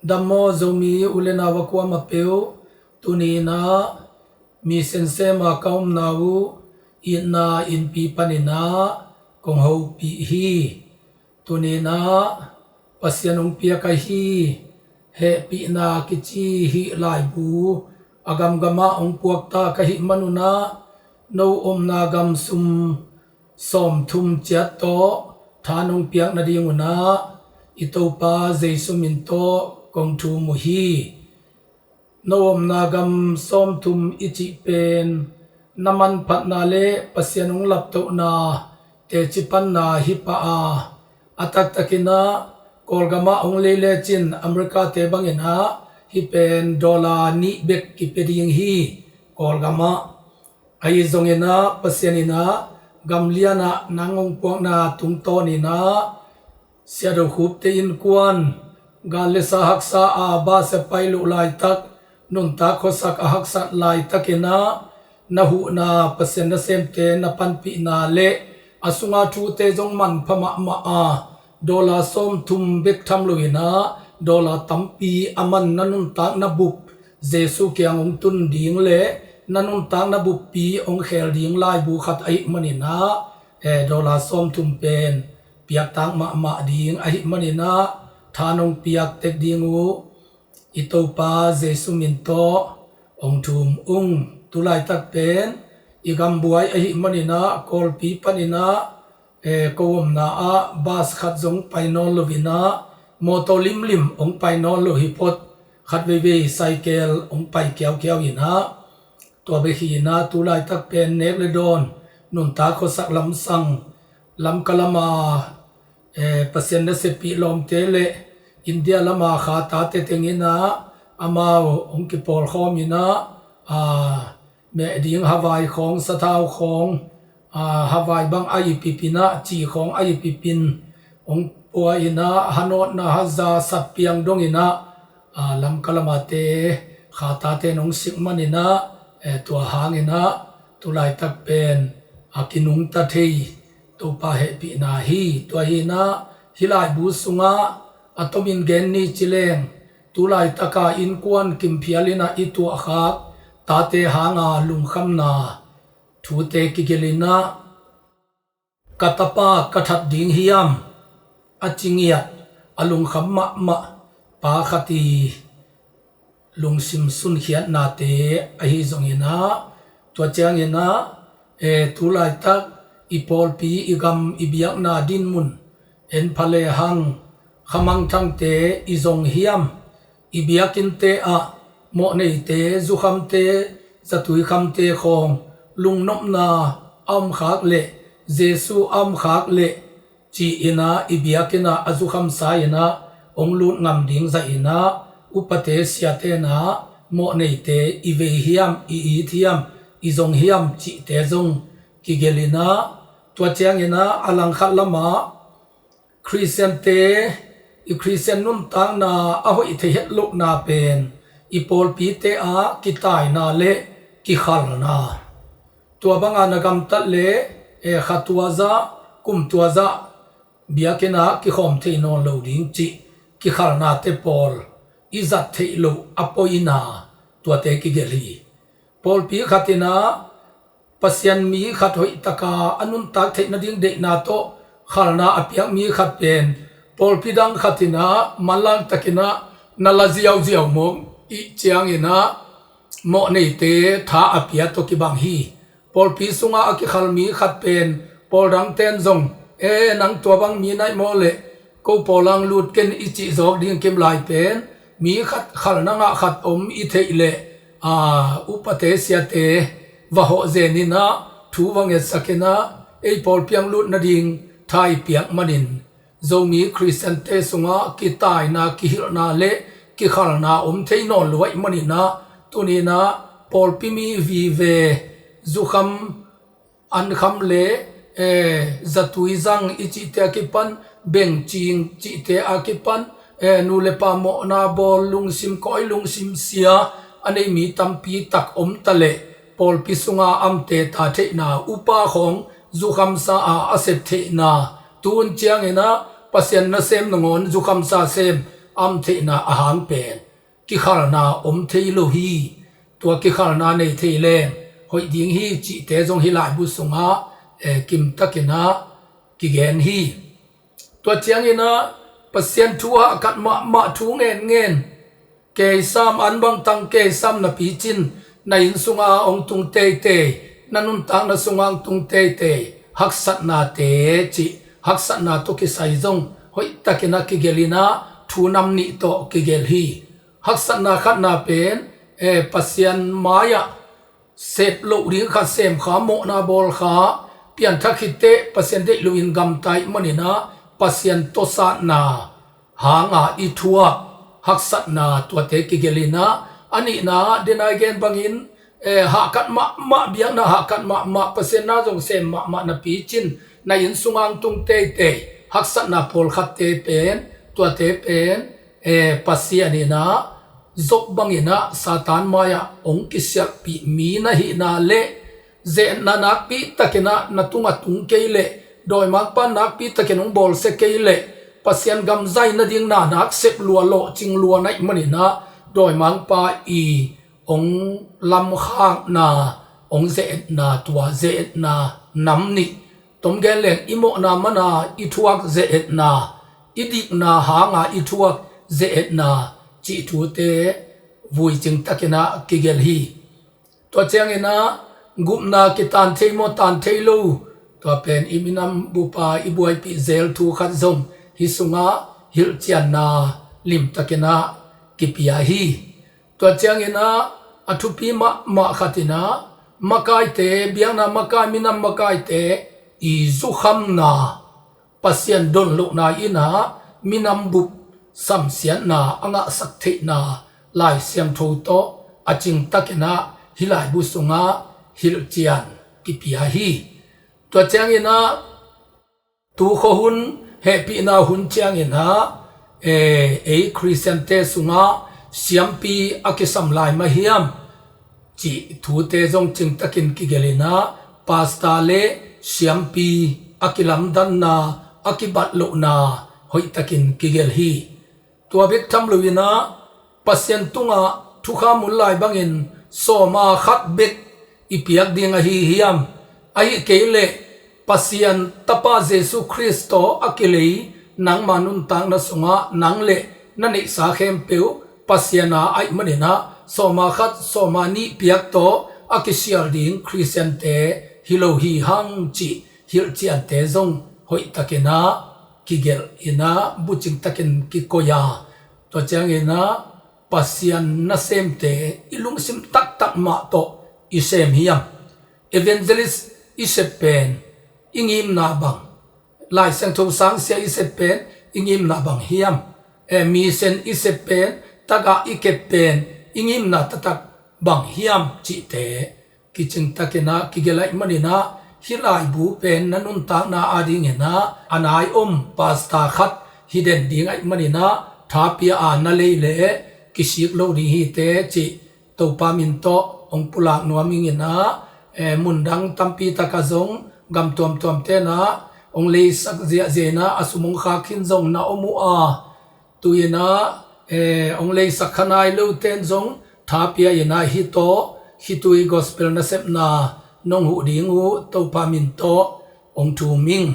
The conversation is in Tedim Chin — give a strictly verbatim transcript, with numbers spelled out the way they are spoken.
Dam maw Zomi u le nau a kuamah peuh, tuni-in ah mi sensema ka omna uh itna innpi panin ah kong hopih hi. Tuni-in ah Pasian hong piak ahi hehpihna kici hih laibu a gamgamah hong puaktak ahih manun ah no omna gam sum sawmthum ciat tawh tha nong piak nadingun ah i Topa Jesu min tawh kong thum uh hi. No omna gam sawmthum i cih pen na manphatna le Pasian hong laptohna teci panna hi pah a, a taktakin ah Kawlgamah hong lei lecin America-te bangin ah hih pen dollar nih bek kipia ding hi. Kawlgamah ahi zongin ah Pasian in ah gamlian ah nang hong puakna tungtawnin ah Siadokhupte innkuan gal le sa haksa a bus a pai loh laitak, nuntak khuasak a haksat laitakin ah na huhna Pasian nasemte na panpihna le a sunga thute zong manpha mahmah a, dollar sawmthum bek tham loin ah dollar tampi a man na nuntakna bup Jesu kiang hong tun ding le na nuntakna buppi hong khel ding laibu khat ahih manin ah, eh, dollar sawmthum pen piaktak mahmah ding ahih manin ah tha nong piak tek ding uh i Topa Jesu min tawh hong thum ung. Tulaitak pen i gambuai ahih manin ah Kawlpi panin ah, eh, ko omna ah bus khat zong pai nawn loin ah mawtaw limlim hong pai nawn lo hi phot, khat veivei cycle hong pai kiaukiau in ah tua bek hi in ah tulaitak pen nek le dawn nuntak khuasak lamsang Lamka lama, eh, Pasian naseppih lawmte le India lama khatate tengin ah amau hong kipawlkhawm in ah, ah, meh ding havai khawng, sathau khawng, ah, havai bang a ipipin ah, ci khawng a ipipin hong pua in ah, hanawtna haza satpiang dongin ah, ah, Lamka lamate khatate in hong sik manin ah, eh, tua hangin ah tulaitak pen a kinungta thei Topa hehpihna hi. Tua hi in ah hih laibu sungah a tomin gen ni ci leng, tulaitaka innkuan kimphial in ah i tuahkhak tate hanga lungkhamna thute kigelh in ah, ka tapa ka that ding hiam, a ci ngiat a lungkham mahmah pa khat i lungsim sunkhiatnate ahi zongin ah, tua ciangin ah, eh, tulaitak i pawlpi, i gam, i biakna dinmun en pha lehang khamangthangte i zong hiam, i biakinnte ah mawhneite, zukhamte, zatuikhamte khawng lungnopna a omkhak leh, Jesu a omkhak leh, ci-in ah i biakinn ah a zukhamsa in ah hong lut ngam ding zahin ah upate siate in ah mawhneite i vei hiam, i it hiam, i zong hiam cihte zong kigelh in ah, tua ciangin ah a langkhat lamah Khristiante, i Khristian nuntakna a hoih thei het lohna pen i pawlpite ah kitaina le kikhalna. Tua banga na gamtat le, eh, kha tua zah, kum tua zah biakinn ah kikhawm thei nawn lo ding cih kikhalnate pawl i zat theih loh a poina tuate kigelh hi. Pawlpi khat in ah Pasian mi khat hoihtaka a nuntak theih nading deihna tawh khalna a piak mi khat pen pawlpi dang khat in ah manlang takin ah na la ziauziau mawk ih ciangin ah mawhneite tha a pia tawh kibang hi. Pawlpi sungah a kikhal mi khat pen pawl dangten zong, "E, nang tua bang mi naih maw leh ko pawlang lut ken," i cih zawk ding kim lai pen, mi khat khalna ngah khat om i theih leh, aa, upate siate va hawh zen in ah, thu va ngetsak in ah, ei pawlpi ang lut nading tha i piak manin, Zomi Khristiante sungah kitaina, kihilhna le kikhalna om thei nawn lo ahih manin ah, tuni in ah pawlpi mi vive, zukham, ankham le, eh, zatui zang i cihte a kipan, bengcing cihte a kipan, eh, nu le pa mawhna bawl, lungsim kawi, lungsim sia a nei mi tampi tak om ta leh, pawlpi sunga amte ta theihna, upa khawng zukhamsa a a sep theihna, tun ciangin ah Pasian nasem nangawn zukhamsa sem, am theihna a hang pen kikhalna om thei lo hi. Tua kikhalna nei thei leng hoih ding hi cihte zong hih laibu sungah, eh, kimtakinah kigen hi. Tua cianginah Pasian thu hahkat mahmah thu ngenngen, keisam an bangtang keisam napi cin, na inn sunga hong tung teitei, na nuntakna sunga hong tung teitei, haksatnate cih, haksatna tawh kisai zong hoihtakinah kigelinah thu nam nih tawh kigel hi. Haksatna khatna pen, eh, Pasian mai-ah sep loh ding kha, sem kha, mawhna bawl kha, pianthak khiteh Pasian deih loin gamta ih maninah Pasian tawsatna hanga i thuak haksatna tuate kigelinah, a nihna ah denai gen bangin, eh, hahkat mahmah, biakna hahkat mahmah, Pasian na zong sem mahmah napi cin, na inn sunga hong tung teitei haksatna pawlkhatte pen, tuate pen, eh, Pasian inah Job banginah Satan mai-ah hong kisialhpih mi na hihna le ze-etna nakpitakinah na tungah tung kei leh, dawimangpa nakpitakin hong bawlsia kei leh, Pasian gam zai nading na nak sep lua, lawhcing lua na ih maninah dawimangpa i hong lamkhakna, hong ze-etna, tua ze-etna nam nih, tom gen leng i mawhna mana i thuak ze-etna, i dikna hanga i thuak ze-etna cih thute vui cingtakinah kigel hi. Tua cianginah gupna kitan thei maw, tan thei lo, tua pen i minam bupa i buaipih zel thu khat zong hih sungah hilhcianna limtakinah kipia hi. Tua cianginah a thupi mahmah khatinah makaite, biakna makai, minam makaite i zukhamna, Pasian don lohna inah minam bup samsiatna a ngahsak theihna Lai Siangtho tawh a cingtakinah hih laibu sungah hilhcian kipia hi. Tua cianginah tu khuahun hehpihna hun cianginah, eh, ei Khristiante sungah siampi a kisam lai mah hiam cih thute zong cingtakin kigelinah, pasta le siampi a kilamdanna, a kibat lohna hoihtakin kigel hi. Tua bek tham loinah Pasian tungah thukham hun lai bangin sawma khat bek i piak ding ahi hiam? Ahi kei leh Pasian Tapa Jesu Khrist tawh a kilei nangma nuntakna sungah nang le na neihsa khempeuh Pasian a ahih maninah sawma khat, sawma nih piak tawh a kisial ding Khristiante hi lo hi hang cih hilhciante zong hoihtakinah kigelh inah bucingtakin kikoi a, tua cianginah Pasian nasemte i lungsim taktak mah tawh i sem hiam? Evangelist i sep pen i ngimna bang, Lai Siangtho sangsia i sep pen i ngimna bang hiam? Eh, mission i sep pen, tagah i kep pen i ngimna taktak bang hiam cihte kicingtakinah kigelh ahih maninah hih laibu pen na nuntakna adinginah a nai om pasta khat hi den ding ahih maninah tha pia a na lei leh kisik lo ding hi teh cih Topa min tawh hong pulak nuam inginah, eh, mundang tampi takah zong gam tuamtuam tenah hong leisak ziahziah inah a sum hong khak khin zong na om uh a, tu-inah, eh, hong leisak kha nai lo ten zong tha pia inah hih tawh khitui gospel nasepna nong huh ding uh Topa min tawh hong thum ing.